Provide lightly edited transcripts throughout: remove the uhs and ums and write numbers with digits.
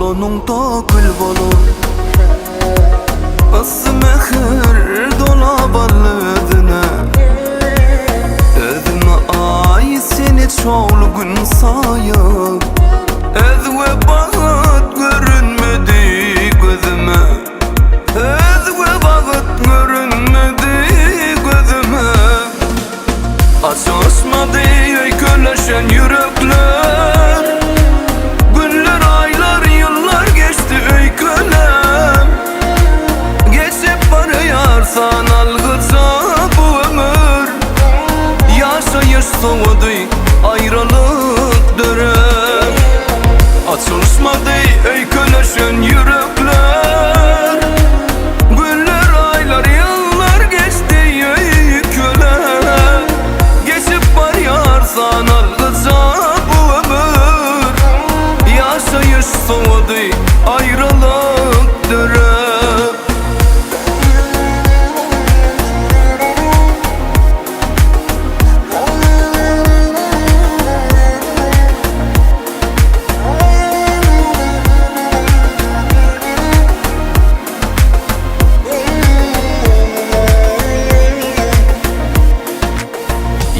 Dolanyňda gül bolar. Yssy mähir dolap al özüne. Özüme aý seni çogly gün saýyp. Özge bagt görünmedi gözüme. Özge bagt görünmedi gözüme. Açylyşmady öýkeleşen ýürekler. Günler, aýlar, ýyllar geçdi öýkelem. Geçip barýar sanalgyja bu ömür. Ýaşaýyş sowady, aýralyk döräp. Açylyşmady öýkeleşen ýürekler. Günler, aýlar, ýyllar geçdi öýkelem. Geçip barýar sanalgyja bu ömür. Ýaşaýyş sowady, aýralyk döräp.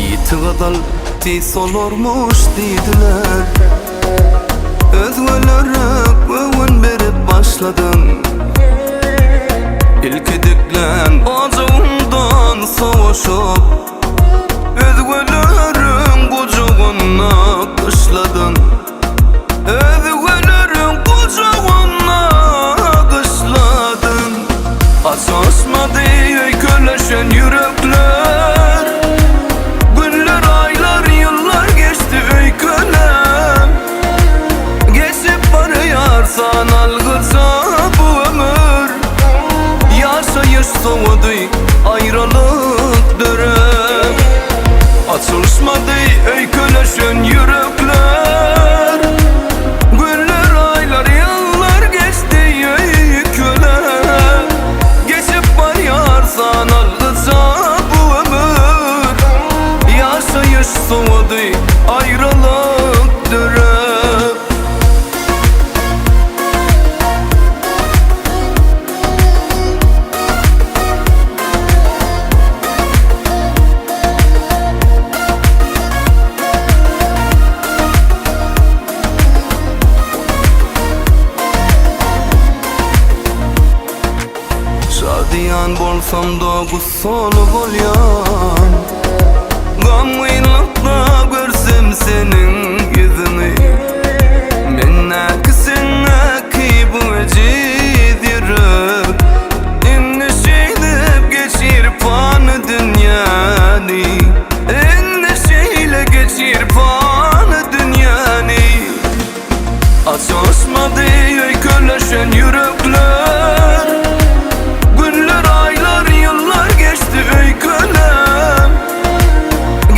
Ýiti gyzyl tiz solarmyş diýdiler. Özgelere göwün berip başladyň. Ilki diklän ojagyňdan sowaşyp, Özgeleriň gujagynda gyşladyň. Özgeleriň gujagynda gyşladyň. Açylyşmady öýkeleşen ýürekler. Günler, aýlar, ýyllar geçdi öýkelem. Geçip barýar sanalgyja bu ömür. Ýaşaýyş sowady, aýralyk döräp. Açylyşmady öýkeleşen ýürekler. Günler, aýlar, ýyllar geçdi öýkelem. Geçip barýar sanalgyja bu ömür. Ýaşaýyş sowady, aýralyk döräp. Şadyýan bolsam-da gussaly bolýan. Gamgynlykda görsem seniň ýüzüňi. Mendäki sendäki bu ejiz ýürek. Indi şeýdip geçir pany dünýäni. Indi şeýle geçir pany dünýäni. Açylyşmady öýkeleşen ýürekler. Günler, aýlar, ýyllar geçdi öýkelem.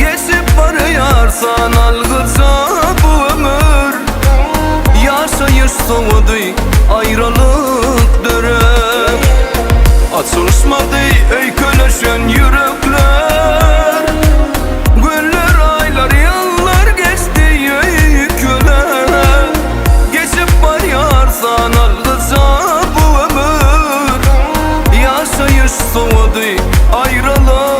Geçip barýar sanalgyja bu ömür. Ýaşaýyş sowady, aýralyk döräp. Açylyşmady öýkeleşen ýürekler. Günler, aýlar, ýyllar geçdi öýkelem. Geçip barýar sanalgyja bu ömür. Ýaşaýyş sowady, aýralyk.